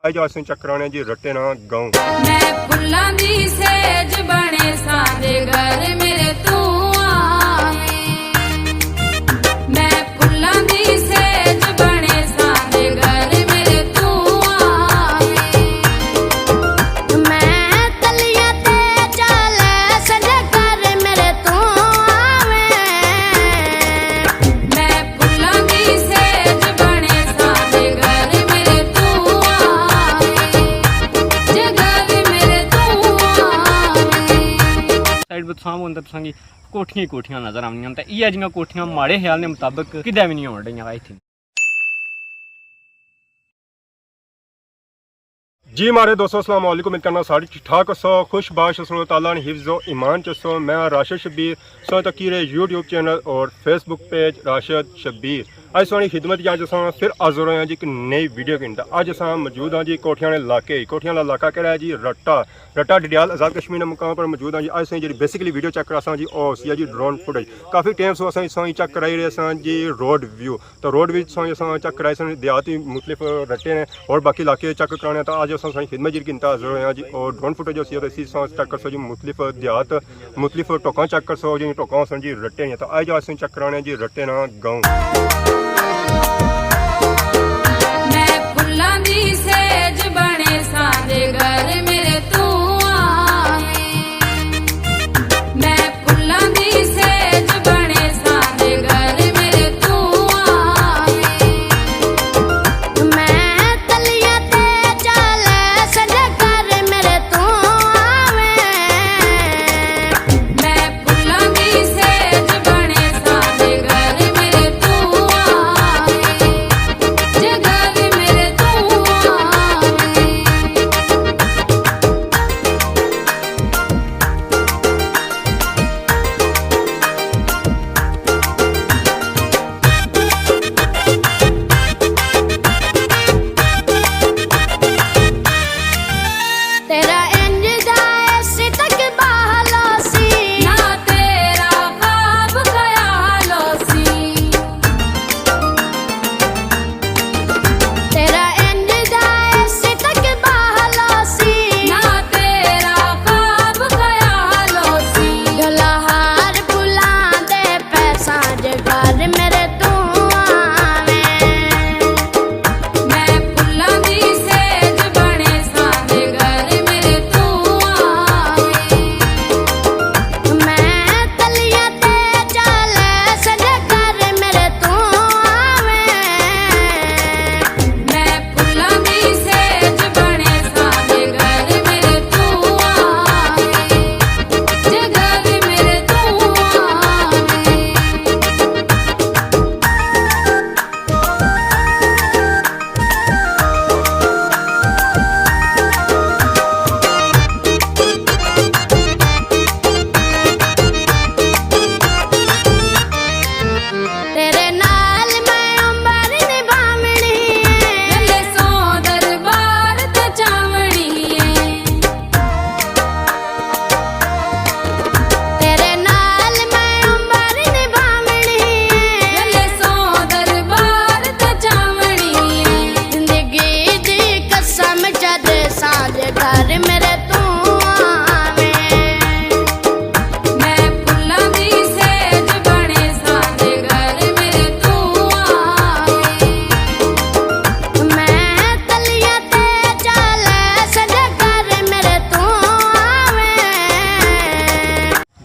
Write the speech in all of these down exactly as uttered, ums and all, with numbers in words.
آئی جاؤ، اساں چیک کرانے جی رٹے نا گاؤں۔ میں پھلاں دی سیج بنے ساں دے گھر میرے تو آویں۔ میں پھلاں دی سیج بنے ساں دے گھر میرے تو آویں۔ میں تلیاں تے چل سجے گھر میرے تو آویں۔ میں پھلاں دی سیج بنے ساں دے گھر میرے تو آویں۔ جے گھر میرے تو آویں۔ سائیڈ پر تساں ہوندا تساں کی کوٹھیاں ہی کوٹھیاں نظر آونیاں، تے ایہہ جیاں کوٹھیاں ماڑے خیال نے مطابق کدے وی نہیں ہون ڈیاں اتھے۔ جی ماڑے دوستو، السلام علیکم، امید کرنا سارے ٹھیک ٹھاک ہسو، خوش باش ہسو، اللہ تعالیٰ نے حفظ و ایمان چ ہسو۔ میں ہاں راشد شبیر، سو تکی رہے یوٹیوب چینل اور فیس بک پیج راشد شبیر۔ اج سوہنی خدمت چ اج اساں پھر حاضر ہوئے ہاں جی ایک نئی ویڈیو کے اندر۔ اج اساں موجود ہاں جی کوٹھیاں نے علاقے، کوٹھیاں والا علاقہ کہڑا ہے جی؟ رٹا۔ رٹا ڈڈیال آزاد کشمیر نے مقام پر موجود ہاں جی۔ اج اساں جیہڑی بیسیکلی ویڈیو چیک کراساں جی، او سی ہے جی ڈرون فوٹیج۔ کافی ٹائم سو اساں، اساں چیک کرائی رہے ساں جی روڈ ویو۔ تو روڈ وچ ساں اساں چیک کرائے سن دیہات وی مختلف رٹے نے، اور باقی علاقے چیک کرانے۔ تو اج اساں ساں خدمت جی کی انتہا حاضر ہوئے ہاں جی، اور ڈرون فوٹیج جو سی تو اسی ساں چیک کرسو جی مختلف دیہات، مختلف ٹوکاں چیک کرسو جی، ٹوکاں سن جی رٹے نے۔ تو اج اساں چیک کرانے جی رٹے نا گاؤں۔ میں پھلاں دی سیج بنے ساں دے گھر میرے تو آویں۔ میں پھلاں دی سیج بنے ساں دے گھر میرے تو آویں۔ میں تلیاں تے چل سجے گھر میرے تو آویں۔ میں پھلاں دی سیج بنے ساں دے گھر میرے تو آویں۔ جے گھر میرے تو آویں۔ تیرا انج دا ایسی تک بحال ہوسی، نہ تیرا خواب خیال ہوسی۔ تیرا انج دا ایسی تک بحال ہوسی، نہ تیرا خواب خیال ہوسی۔ ڈھولا ہار پھلاں دے پیساں جے گھر میرے تو آویں۔ میں پھلاں دی سیج بنے ساں دے گھر میرے تو آویں۔ میں تلیاں تے چل سجے گھر میرے تو آویں۔ میں پھلاں دی سیج بنے ساں دے گھر میرے تو آویں۔ جے گھر میرے تو آویں۔ تیرے نال میں عمر نبھاونی ہے۔ گلے سو دربار تے چاونی ہے۔ تیرے نال میں عمر نبھاونی ہے۔ گلے سو دربار تے چاونی ہے۔ زندگی دی قسم چا دے ساں جے گھر میرے تو آویں۔ میں پھلاں دی سیج بنے ساں دے گھر میرے تو آویں۔ میں تلیاں تے چل سجے گھر میرے تو آویں۔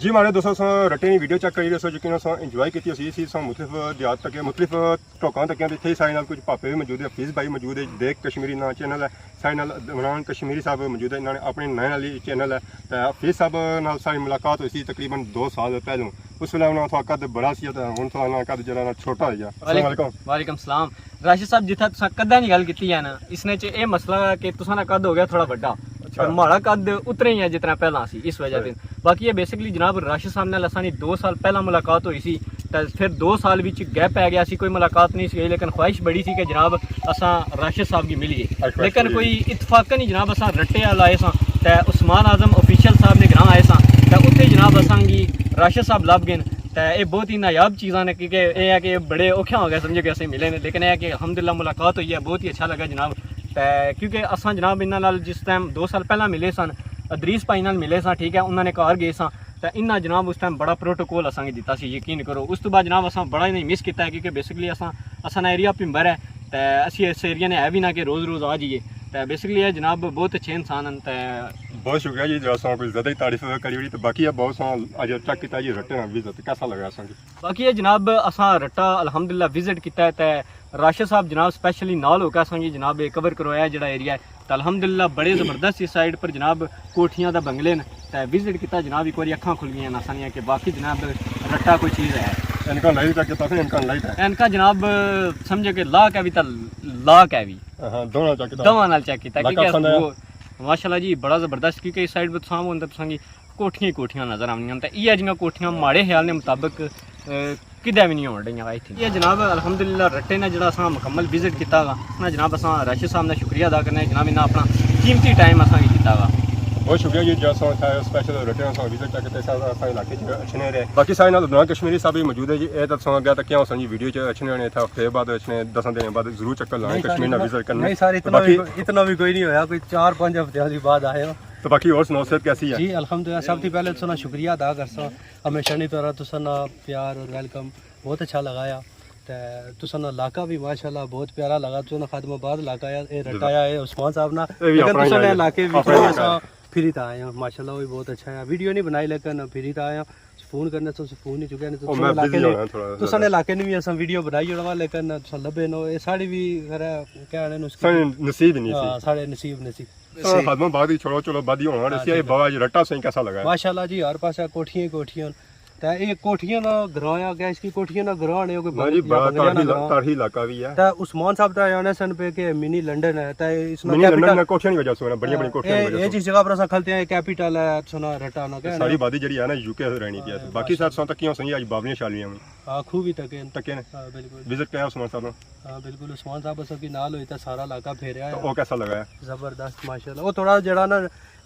جی ماڑے دوستو، اساں رٹے نی ویڈیو چیک کری رہے سو، یقین اساں انجوائے کیتی ہوسی۔ اسی اساں مختلف دیہات تک، مختلف ٹوکاں تکیاں، تے اتھے ساڑے نال کچھ پاپے وی موجود ہے، حفیظ بھائی موجود ہے، دیکھ کشمیری ناں چینل ہے، ساڑے نال عمران کشمیری صاحب موجود ہے، انہاں نے اپنے نئے نال چینل ہے۔ تے حفیظ صاحب نال ساڑی ملاقات ہوئی سی تقریباً دو سال پہلوں۔ اس ویلے انہاں تھوڑا قد بڑا سی تے ہن تھوڑا انہاں قد جیہڑا نا چھوٹا ہوئی گیا۔ السلام علیکم۔ وعلیکم السلام۔ راشد صاحب، جتھا تساں قداں نی گل کیتی ہے نا، اس نے چ اے مسئلہ ہے کہ تساں نا قد ہو گیا تھوڑا بڑا۔ اچھا۔ تے ماڑا قد اتنا ہی ہے جتنا پہلاں سی، اس وجہ سے۔ باقی اے بیسیکلی جناب راشد صاحب نال اساں نی دو سال پہلاں ملاقات ہوئی سی، تے پھر دو سال وچ گیپ پے گیا سی، کوئی ملاقات نہیں سی ہوئی، لیکن خواہش بڑی سی کہ جناب اساں راشد صاحب کی ملیے۔ لیکن کوئی اتفاقاً ہی جناب اساں رٹے آل آئے ساں، تے عثمان اعظم آفیشل صاحب نے گراں آئے ساں، تے اتھے جناب اساں کی راشد صاحب لب گئے۔ تے اے بہت ہی نایاب چیزاں نے، کیونکہ اے ہے کہ بڑے اوکھے ہو گئے سمجھو کہ اسیں ملے نے، لیکن اے ہے کہ الحمدللہ ملاقات ہوئی ہے، بہت ہی اچھا لگا جناب۔ تے کیونکہ اساں جناب انہاں نال جس ٹائم دو سال پہلاں ملے سن، ادریس بھائی نال ملے ساں، ٹھیک ہے، انہاں نے گھر گئے ساں، تے انہاں جناب اس ٹائم بڑا پروٹوکول اساں کی دتا سی، یقین کرو۔ اس تو بعد جناب اساں بڑا انہیں مس کیتا ہے، کیونکہ بیسیکلی اساں، اساں نا ایریا پمبر ہے، تے اسی اس ایریا نے ہے بھی نہ کہ روز روز آ جائیے۔ تے بیسیکلی یہ جناب بہت اچھے انسان ہیں۔ تے بہت شکریہ جی، جو اساں کوئی زیادہ ہی تعریف کری ہوئی، تو باقی یہ بہت سارا اج چیک کیتا جی، رٹے نا وزٹ کیسا لگا اساں کی؟ باقی یہ جناب اساں رٹا الحمدللہ وزٹ کیتا ہے، تے راشد صاحب جناب سپیشلی نال ہو کے اساں کی جناب یہ کور کروایا جڑا ایریا ہے۔ تے الحمدللہ بڑے زبردست اس سائیڈ پر جناب کوٹھیاں دا بنگلے نے، تے وزٹ کیتا جناب، ایک واری اکھاں کھل گئیاں اساں دیاں کہ باقی جناب رٹا کوئی چیز ہے۔ اینکاں لائی چیک کیتا سی، اینکاں لائی تے اینکاں جناب سمجھو کہ لا کے بھی تے لا کے بھی ہاں، دونوں چیک کیتا۔ دونوں نال چیک کیتا، لاکا کیونکہ پسند آیا۔ وہ ماشاءاللہ جی بڑا زبردست، کیونکہ اس سائیڈ پہ تساں ہوں تے تساں کی کوٹھیاں ہی کوٹھیاں نظر آونیاں، تے یہ جنہاں کوٹھیاں ماڑے خیال نے مطابق، اے، کدے بھی نہیں ہون رہیاں آئی تھنک۔ یہ جناب الحمدللہ رٹے نے جڑا اساں مکمل وزٹ کیتا گا نا جناب، اساں راشد صاحب نے شکریہ ادا کرنے جناب، انہاں اپنا قیمتی ٹائم اساں کی دیتا گا۔ بہت شکریہ جی، جو اساں اتھا اسپیشل رٹے اساں وزٹ چیک کیتے، اساں اساں علاقے چ اچھنے رہے۔ باقی سارے نال عدنان کشمیری صاحب بھی موجود ہے جی، اے تے تساں اگے تک کیا ہوسن جی، ویڈیو چ اچھنے ہونے اتھا ہفتے بعد اچھنے، دساں دن بعد ضرور چکر لانے نہیں سر، کشمیر نا اتنا، وزٹ کرنے۔ نہیں سر، اتنا باقی بھی کوئی، اتنا بھی کوئی نہیں ہویا، کوئی چار پنج ہفتے دی بعد آئے ہو۔ تو باقی اور سناؤ، صحت کیسی ہے؟ جی الحمدللہ، سب سے پہلے تساں نا شکریہ ادا کرساں، ہمیشہ نی طرح تساں نا پیار اور ویلکم بہت اچھا لگایا۔ تے تساں نا علاقہ بھی ماشاءاللہ بہت پیارا لگا، تساں نا خادم آباد علاقہ ہے، اے رٹا ہے، اے عثمان صاحب نا، اے بھی لیکن اپنا ہی تساں نے ہے، علاقے بھی اپنا ہی تساں علاقہ ہے۔ پھری تا آئے ہو، ماشاءاللہ وہ بھی بہت اچھا ہے۔ ویڈیو نہیں بنائی لیکن پھری تا آئے ہو، فون کرنے سے فون نہیں چکیا، نہیں تو او، تساں میں نے علاقے بزی نہیں، ہونا تھوڑا تساں نے زیادہ۔ علاقے نے بھی اساں ویڈیو بنائی ہونا وا، لیکن تساں لبے نو، اے ساڑی بھی خیر ہے، کیا آنے نو اس کی ساڑے نصیب ہی نہیں ہاں، سی۔ ساڑے نصیب نہیں سی۔ تو صحیح۔ خادم آباد ہی چھوڑو، چلو بعد ہی ہونا، ہاں، اسی آئی ٹھیک ہے۔ بابا جی رٹا سائیں کیسا لگا ہے؟ ماشاءاللہ جی، ہر پاسے کوٹھیاں ہی کوٹھیاں۔ تے اے کوٹھیاں نا گراں آ گیا، اس کی کوٹھیاں نا گراں آنے، کوئی نہ جی، بنگلیاں، بڑا بنگلیاں نا تاریخی علا-، گراں۔ تاریخی علاقہ بھی ہے۔ تے عثمان صاحب تے آنے سن پہ کہ منی لندن ہے، تے اس نا منی لندن کیپٹل نا کوٹھیاں نی وجہ سے ہونا، بڑیاں بڑیاں کوٹھیاں نی اے، وجہ اے سے۔ جس جگہ پر اساں کھلتے ہیں، کیپٹل ہے، سنا رٹا نا تے کہنا۔ ساری آبادی جڑی ہے نا، یو کے رہنی پئی ہے۔ ہاں، باقی ساتھ ساتھ تکیاں سنگی اج بابلیاں شابلیاں وی۔ ہاں، کھوہ بھی تکے نے۔ تکے نے۔ ہاں، بالکل۔ وزٹ کرایا عثمان صاحب نے۔ ہاں، بالکل، عثمان صاحب اساں کی نال ہوئی تے سارا علاقہ پھیریا تو ہے۔ او کیسا لگا ہے؟ زبردست، ماشاءاللہ۔ او تھوڑا جیڑا نا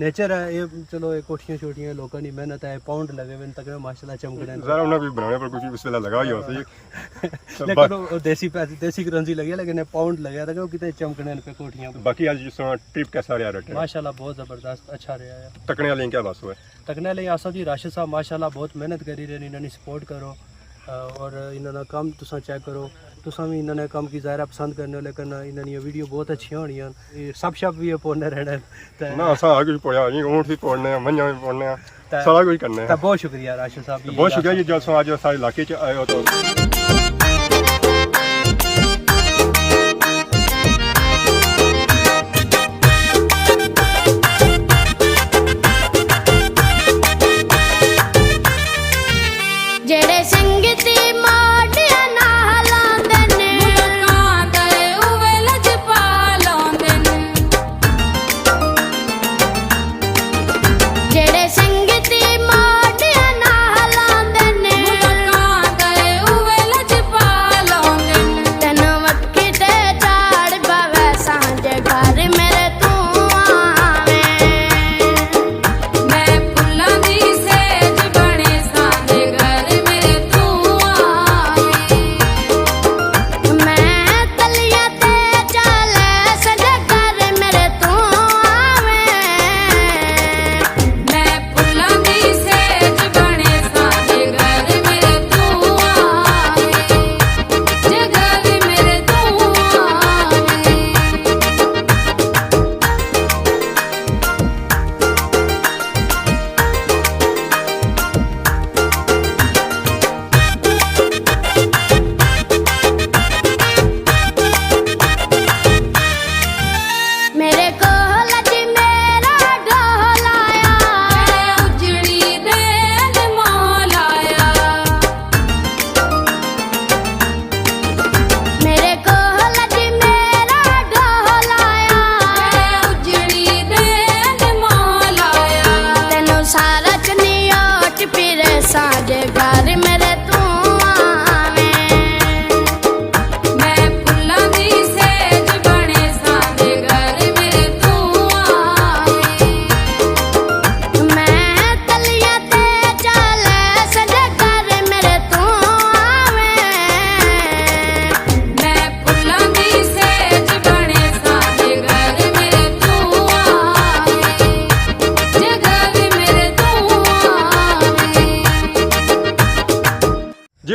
نیچر ہے، اے چلو، اے کوٹھیاں شوٹھیاں، لوکاں نی محنت ہے، پاؤنڈ لگے ہوئے نے، تکڑے ماشاءاللہ چمکنے نے۔ ذرا انہاں کوئی بنانے پر کچھ اس ویلے لگا ہی ہو سی۔ لیکن وہ دیسی پیسے، دیسی کرنسی لگی ہے، لیکن اے پاؤنڈ لگیا تھا کہ وہ کتنے چمکنے نے پہ کوٹھیاں پہ۔ باقی اج جس طرح ٹرپ کیسا رہیا رٹے؟ ماشاءاللہ بہت زبردست، اچھا رہیا ہے۔ تکنے والے کیا بس ہوئے؟ تکنے والے آسا جی راشد صاحب ماشاءاللہ بہت محنت کری رہے نے، انہاں نی سپورٹ کرو۔ آ، اور انہاں نا کم تساں چیک کرو، تساں وی انہاں نے کم کی ظاہر ہے پسند کرنے ہو، لیکن انہاں نیاں ویڈیو بہت اچھیاں ہونیاں۔ اے سب شب وی پوڑنے رہنے تے نہ، اساں ہر کچھ پوڑیا جی، اونٹ وی پوڑنے آں، منجھاں وی پوڑنے آں، تے سارا کچھ کرنے تے آں۔ بہت شکریہ راشد صاحب تے جی، بہت شکریہ جی، جو تساں اج ساڑے علاقے چ آئے ہو تو۔ جڑے سنگتی ماڑیاں نال آندے نے، ملکاں دے اوے لجپال آندے نے۔ جڑے سنگتی ماڑیاں نال آندے نے، ملکاں دے اوے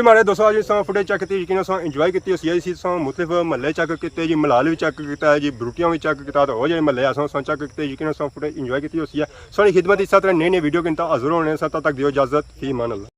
ہمارے دوستو، اج اساں فوٹیج چیک کیتی، یقین اساں انجوائے کیتی ہوسی ہے۔ اسی اساں مختلف محلے چیک کیتے جی، ملال بھی چیک کیتا ہے جی، بروٹیاں بھی چیک کیتا، تے ہور جیہڑے محلے اساں، اساں چیک کیتے، یقین اساں فوٹیج انجوائے کیتی ہوسی ہے۔ ساڑی خدمت اس طرح نئی نئی ویڈیو کنتا حاضر ہونے سا، تب تک دیو اجازت، فی امان اللہ۔